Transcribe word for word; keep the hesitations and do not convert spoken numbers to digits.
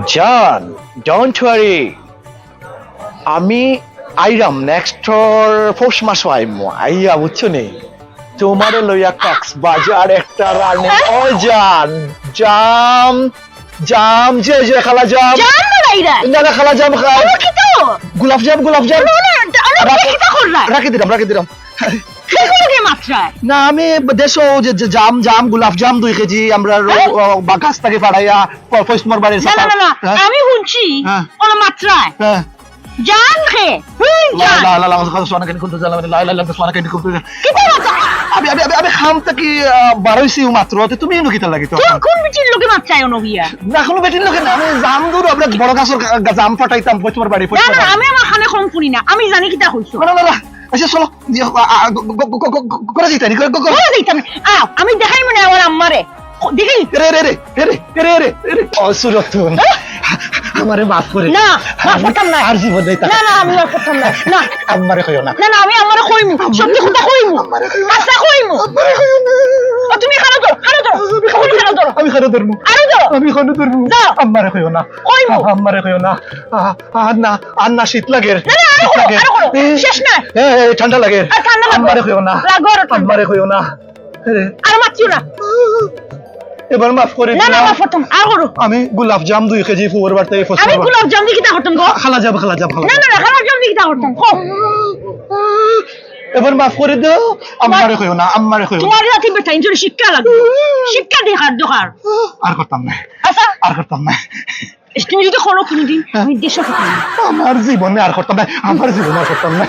জান, don't worry, আমি আইরাম, নেক্সট পৌষ মাসো আইমু। আইয়া, বুঝছো নি, তুমারে লইয়া কক্সবাজার একটা রানি। ও জান, জাম, জাম, যে যে খালা জাম। জাম না ভাইরা। না, না, খালা জাম খাই। ও কি তো? গোলাপ জাম, গোলাপ জাম। না, না, না, না, রাখি, কিতা করলা? রাখি দিলাম, রাখি দিলাম। কি করলে মাত্রায়? না, আমি দেশো যে, যে জাম, জাম, গোলাপ জাম দুই কেজি আমরা রো-, হ্যাঁ? ও, বা গাছ থাকি ফাড়াইয়া প-, পয়সমার বাড়ির না, না, সাথে। না, না, হ্যাঁ? আমি হুনছি, হ্যাঁ। কোনো মাত্রায়। হ্যাঁ। জান খে, হুন লা জান। ইলাহা ইল্লাল্লাহ, মুহাম্মাদুর রাসূলুল্লাহ, সুবহানাকা ইন্নী কুনতু জালিমান, লা ইলাহা ইল্লাল্লাহ, সুবহানাকা ইন্নী কুনতু জালিমান। কিতা কথা? আমি, আমি, আমি, আমি খাম থাকি, আহ, বারইছি মাত্র, তে তুমি ইনো কিতা লাগি তো? কোন, কোন বেটির লগে মাত্রায় অনো বিয়া? না, কোনো বেটির লগে না, আমি জাম দূর, আমরা বড় গাছর গা-, গা-, জাম ফাটাইতাম, পয়সমার বাড়ি, না, পয়সমার না, বাড়ি। আমি আমার কানে কম হুনি না, আমি জানি কিতা কইছো। না, না, না, না। আচ্ছা, চলো, ইয়ে, আ, আ, গ-, গ-, গ-, গ-, গ-, করে যাইতানি, করে, গ-, গ-, করে যাইতাম। আ, আমি দেখাইমু না আমার আম্মারে। খ-, দেখি। এরে, এরে, এরে, এরে, এরে, এরে, এরে। ও, সুরতুন। হ্যাঁ? আমারে মাফ করে না, দে। মাফ আমি করতাম না। আর জীবন নেই তার। না, না, আমি মাফ করতাম না। না। আম্মারে কইও না। না, না, আমি আম্মারে কইমু। আম্মারে সত্যি কথা কইমু। আম্মারে কইও না। আচ্ছা, কইমু। আম্মারে কইও না। ও, তুমি কানো ধরো, কানো ধরো। আমি কানো ধরো। আমি কানো ধরমু। আরো ধরো। আমি কানো ধরমু। যাও। আম্মারে কইও না। কইমু। আম্মারে কইও না। আ, আর না, আর না, শীত লাগের। না, না, আরো শীত করো, লাগের। আরো করো। এ, শেষ না। এ, এ, ঠান্ডা লাগের। আর ঠান্ডা লাগের। আম্মারে কইও না। লাগো আরো ঠান্ডা। আম্মারে কইও না। আরে। আর মাতিও না। এবার মাফ করে না, না, দিলাম। মাফ করতাম। আর করো। আমি গোলাপ জাম দুই কেজি ফুয়ার বাড়িতে ফসল আমি বাড়ি। গোলাপ জাম দিয়ে কিতা করতাম গো? খালা জাম, খালা জাম, খালা না, জাম। না, না, গোলাপ জাম দিয়ে কিতা করতাম? কও। এবার মাফ করে দাও। আম্মারে কইও না, আম্মারে কইও না। তোমার জাতি বেটা, ইঞ্জুরি শিক্ষা লাগবে। শিক্ষা দেখার দরকার। আর করতাম না। আচ্ছা। আর করতাম না। তুমি যদি করো কোনোদিন, হ্যাঁ। আমি দেশো থাকতাম না। আমার জীবনে আর করতাম না, আমার জীবনে আর করতাম না।